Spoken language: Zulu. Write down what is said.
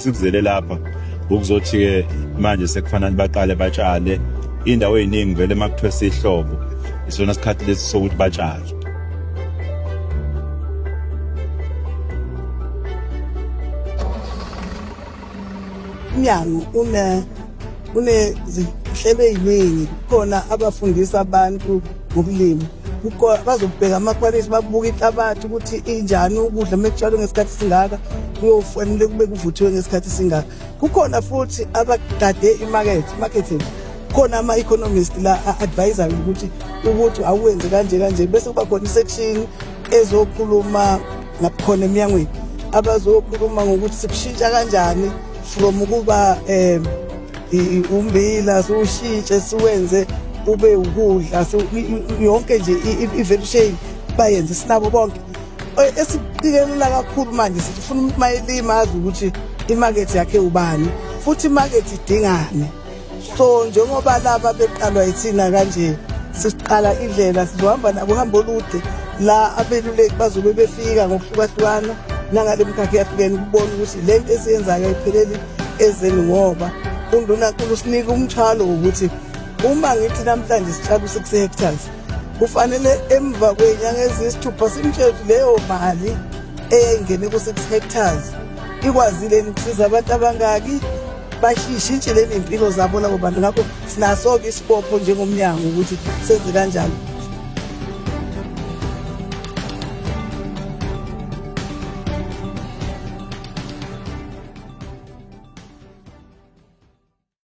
Esikuzele lapha ukuzothi-ke manje sekufanele baqale batshale indawo eziningi vele makuthiwa sihlobo isona sikhathi lesi sokuthi batshale. Umnyango unezinhlelo ey'ningi, kukhona abafundisa abantu ngokulima, bazobheka amakhwalithi, babuke inhlabathi ukuthi injani, ukudla uma kutshalwe ngesikhathi singaka kuyofanele kube kuvuthiwe ngesikhathi singaka. Kukhona futhi abagade imakethe, marketing, khona ama-economist la a-advisayo ukuthi awuwenze kanje kanje, bese kuba khona i-section ezokhuluma ngakhona emnyangweni abazokhuluma ngokuthi sikushintsha kanjani from ukuba umbila siwushintshe siwenze ube ukudla, yonke nje i-value chain bayenze sinabo bonke. Esiqikelela kakhulu manje sithi ufuna umuntu mayelima azi ukuthi imakethe yakhe ubani futhi imakethe idingani. So njengoba laba beqalwa yithina kanje siqala indlela, sizohamba nabo uhambo olude la abeluleki bazobe befika ngokuhlukahlukana nangale mkhakha eyahlukene ukubona ukuthi le nto esiyenzayo ayipheleli ezeni, ngoba undunankulu usinika umthwalo wokuthi uma ngithi namhlanje sitshala u-6 hectares kufanele emva kwey'nyanga eziyisithupha simtshele ukuthi leyo mali eyayingene ku-6 hectares ikwazile ukusiza abantu abangaki, bashintshile ney'mpilo zabo labo bantu. Ngakho sinaso-ke isibopho njengomnyango ukuthi senze kanjalo.